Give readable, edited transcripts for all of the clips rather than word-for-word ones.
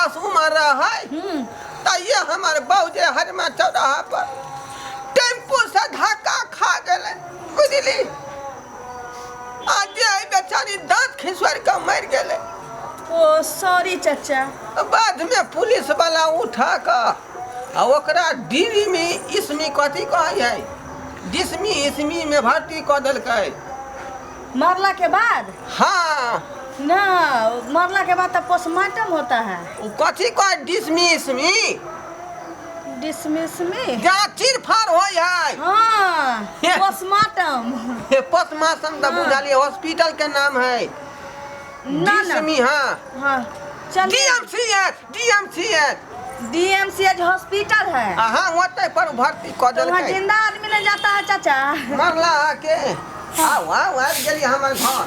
पास उमर रहै तऽ ये हमर बहू जे हरमा चौराहा पर टेम्पू से धक्का खा गेलै बुझली आ जे एहि बेचारी दाँत खिसवारि कऽ मरि गेलै। ओ सॉरी चाचा। बादमे पुलिस वाला उठा कऽ आ ओकरा डीवी इसमी कथी कहै है डिसमी इसमी में भर्ती कऽ देलकै। मरला के बाद? हाँ। ना, मरला के बाद तो पोस्टमार्टम होता है। ओ कथी कहै डिसमी इसमी? डिसमिस में जहाँ चीर फाड़ होइ है। हाँ, पोस्टमार्टम। पोस्टमार्टम तऽ बुझलियै हॉस्पिटल के नाम है। ना ना। डिसमी हाँ। हाँ चल। DMCH DMCH. डीएमसीएच हॉस्पिटल है। हाँ ओतै पर भर्ती कऽ तो वहाँ देलकै। जिंदा आदमी नहीं जाता है चाचा। मरला के आउ आउ आबि गेली हमर घर।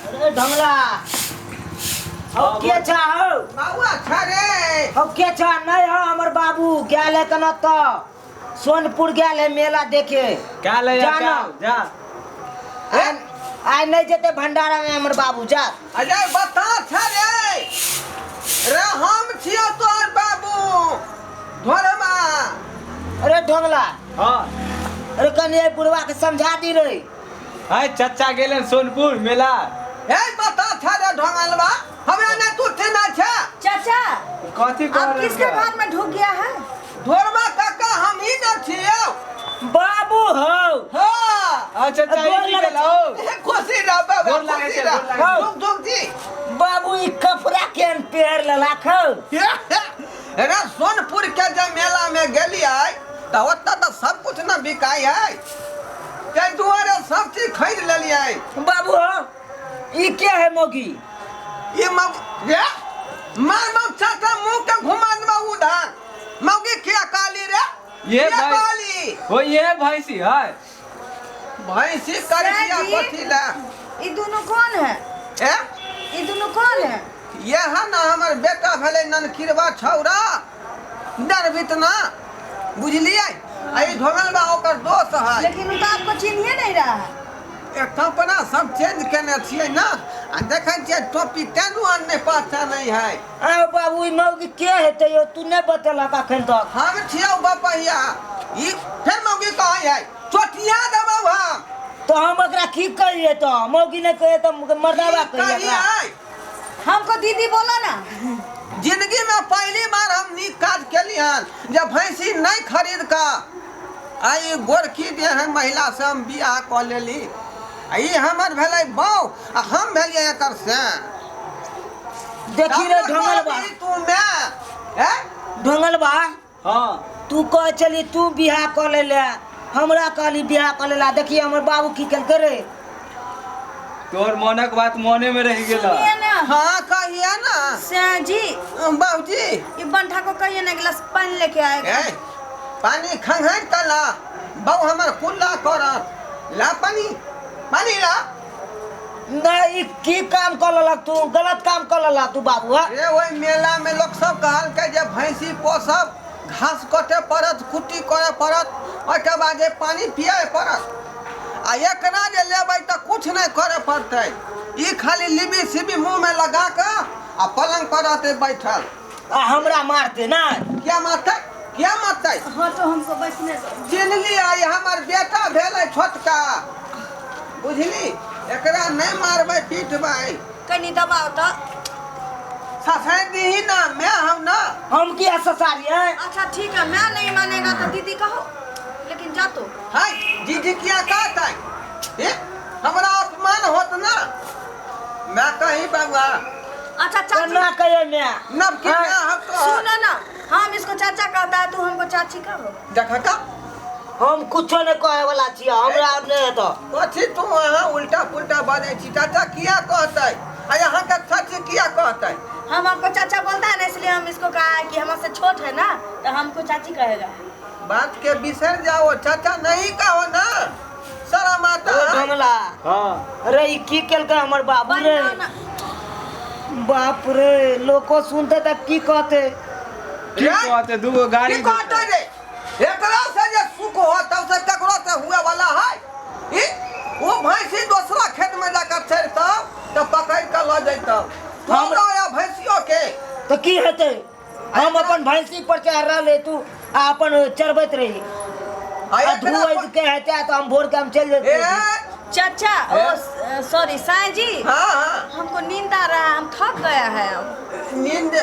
अरे ढंगला हौ के छा हौ? बौआ छा रे। हौ के छा? नहीं हौ हमर बाबू गेल है कन त सोनपुर गेल है मेला देखे। क्या ले जा? जाना। जा। आइ आइ नहीं जेते भंडारा में हमर बाबू जा। अरे बता छा रे। रे हम छियो तोहर बाबू धोरमा। अरे ढोंगला। हाँ। अरे कनी एहि बुढ़वा के समझा दी रे। हाय चचा गेलन सोनपुर मेला। ए बता छा रे ढोंगलवा हमरा ने तू चिन्है छे। चाचा कथी कह आप रहल किसके छे? घर में ढुक गया है? धोरमा काका हम ही न छियो। बाबू हौ। हाँ। अच्छा चाचा गोर की लगै गेलौ? खुशी रह बाबा गोर लागै खुशी छै, रह। गोर लागै छै। धुक धुक जी। बाबू ई कपड़ा केहन पेर लेलक हौ? रे सोनपुर के जे मेला में गेलियै तऽ ओतऽ तऽ सब कुछ न बिकाय है ताहि दुआरे सब चीज खरीद लेलियै। बाबू हौ ई के है मौगी? ई मौगी रे मार मौग चाचा मुंह के घुमा देबा उधर। मौगी किया काली रे? ये किया भाई काली? ओ ये भैंसी है। भैंसी कर सर दिया जी। कथी ला? ये दोनों कौन है? ए? ये दोनों कौन है? ये है ना हमर बेटा भेलै ननकिरबा छौड़ा डरबितना बुझलियै? आ ई ढोंगल बा ओकर दोस्त है। लेकिन वो तो आपको चिन्हिए नहीं रहा है। ए कपड़ा सब चेंज केने छियै ना आ देखै छियै टोपी तें दुआरे नहि पहचानै है। आ बाबू ई मौगी के हेतै यौ? तू नहि बतेलक अखन तक। हम छियौ बपहिया। ई फेर मौगी कहै है चोटिया देबौ हम। तो हम ओकरा की कहिए? तो मौगी नहीं कहिए तो मर्दावा की कहिए ओकरा। कहिए? हमको दीदी बोलो ना। जिंदगी में पहली बार हम नीक काज केली हन जे भैंसी नहीं खरीद कऽ आ ई गोरकी जे है महिला से हम बियाह कऽ लेली। आ ई हमर भेलै बौ आ हम भेलियै एकर से। देखी रे ढोंगल बा। तू मैं ए? ढोंगल बा। हाँ। तू कह चली तू बियाह कऽ लेले हमरा कहली बियाह कऽ लेला। देखिए हमर बाबू की केलकै रे। तोहर मोनक बात मोने में रह गेल। सुनिए ना। हाँ कहिए ना। सैं जी। बाबूजी। ये बंठा को कहिए ना गिलास पानी लेके आएगा। ए, पानी खंघार के ला बहु हमर कुल्ला करत। ला पानी पानी ला। नहीं ई की काम कर लेलक तू? गलत काम कर लेलक तू बाबू। हाँ? रे ओहि मेला में लोग सब कहलकै जे भैंसी पोसब घास कटे पड़त कुट्टी करे पड़त ओहिके बाद जे पानी पिए पड़त आ एकरा जे लेबै तऽ कुछ नहि करे पड़तै। ई खाली लिबी सिबी मुँह में लगा कऽ आ पलंग पर रहतै बैठल। आ हमरा मारते ना? क्या मारतै? क्या मारतै? हाँ तो हमको बैठने दो। चिन्हली आई हमर बेटा भेलै छोटका बुझली? एकरा नहीं मारबै पीटबै। कनी दबाओ तो। ससारि दीही ना मैं हम ना। हम किया ससारियै? अच्छा ठीक है मैं नहीं मानेगा तो दीदी कहो लेकिन जा तो। हाय दीदी किया कहतै? ए हमरा अपमान होत ना। मैं कही बउआ। अच्छा चाची। ना कहिए मैं। नब की मैं हम तो। सुनो ना हम इसको चाचा कहता है तू हमको चाची कहो। देखा का हम कुछो नहीं कहे वाला छियै हमरा नहीं हेतौ। कथी तू अहाँ उल्टा पुल्टा बजै छी? चाचा किया कहतै आ यहाँ के चाची किया कहतै? हम आपको चाचा बोलता है ना इसलिए हम इसको कहा है कि हमसे छोट है ना तो हमको चाची कहेगा। बात के बिसर जाओ चाचा नहीं कहो ना शरम आता ओ है। ढोंगला। हाँ। अरे ई की केलकै हमर बाबू रे? बाप रे लोको सुनते त की कहते? की कहते? दूगो गाड़ी की कहते रे? एकरा से जे सुख होत से ककरो से हुए वाला है। ई वो भैंसी दूसरा खेत में जाकर चरतौ तो पकड़ के ल जैतौ। तोरा या भैंसियो के तो की हेतै? हम अपन भैंसी पर चढ़ रहले तू आ अपन चरबैत रही। आ आ एकरा धुआइ के हेतै तऽ हम भोर के हम चलि जेतै। ए चाचा ओ सॉरी साईं जी, हाँ हाँ, हमको नींद आ रहा है, हम थक गया है। अब नींद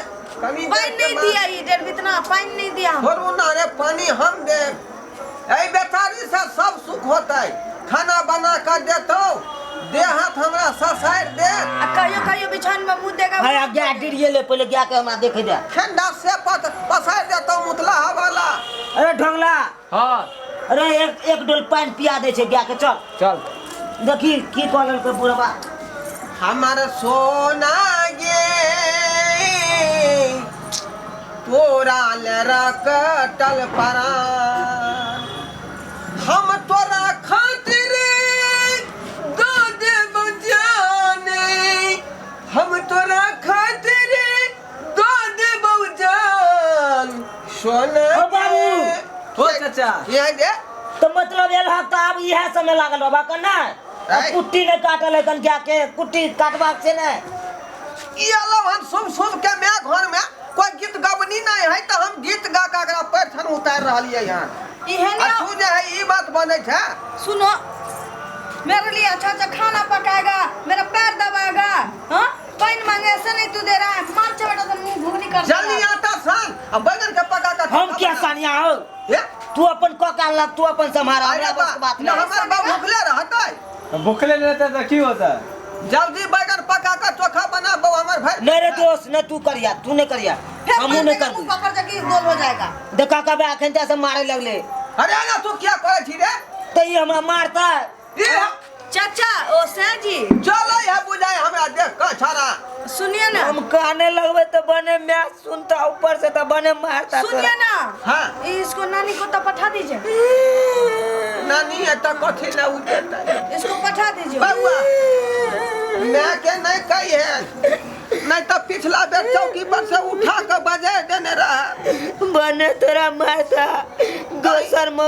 कनी पानी देर के नहीं बाद- दिया, ये डेढ़ इतना पानी नहीं दिया हमको। छोड़ू ना रे, पानी हम दे। एहि बेचारी से सब सुख होतै, खाना बना कर देतौ, देह हाथ हमरा ससारि दे। आ कहियो कहियो बिछौन में मुँह देगा। है गाय डिरिये ले पहिले गाय के हमरा देखे दे। ठंडा से पत पसारि देतौ मुतला वाला। अरे ढोंगला, हाँ अरे एक एक डोल पानि पिया दै छै गाय के, चल चल देखी की कहलकै बुढ़बा। हमर सोना गे तोरा ले रकटल परान, हम तोरा खातिर दो देब जाने, हम तोरा खातिर दो देब जान सोना। ओ बाबू। ओ चाचा, ये दे तो मतलब एल हक तऽ आब इएह समय लागल रहबा कन नहि? आ ऐ। कुट्टी नहि काटल है कन गाय के, कुट्टी काटबाक छै ने। ई अलग हम सुन सुन के मैं घर में कोई गीत गबनी नहीं है तो हम गीत गा के एकरा पैर छन उतार रहलियै हन। इहे आ ना तू जे है ई बात बनै छै। सुनो, मेरे लिए अच्छा अच्छा खाना पकाएगा, मेरा पैर दबाएगा, हाँ पानी मांगे ऐसे नहीं तू दे रहा है, मार चपेटा तो मुंह घुगनी कर जल्दी देगा। आटा सान आ बैगन के पका के हम क्या सानिया हो, हे? तू अपन कऽ के अनलक, तू अपन सम्हार, अरे हमरा बा, बस के बात न नहीं। हमर बा भूखले रहतै। भूखले नहीं रहता तो की होता? जल्दी बैगन पका के चोखा बना बौ हमर भाई। नहीं रे दोस्त, नहीं तू करिया, तू नहीं करिया, फिर हमहूँ मार नहीं देगा, करबू। मुंह पकड़ जाके गोल हो जाएगा। देखा कबे अखन ते से मारे लगले। अरे ना तू क्या करै छी रे? तऽ ई हमरा मारता। ई चाचा ओ सैं जी चलै है बुझाय हमरा देख के छाड़ा। सुनिए ना, हम कहने लगबे तो बने मैं सुनता, ऊपर से तो बने मारता। सुनिए ना, हाँ इसको नानी को तो पठा दीजिए। नानी एतऽ कथी लए उठेतै? इसको पठा दीजिए। बउआ मैं के नहीं कही है, नहीं तो पिछला बेर चौकी पर से उठा के बजाय देने रहा। बने तोरा मारता दोसर मौ।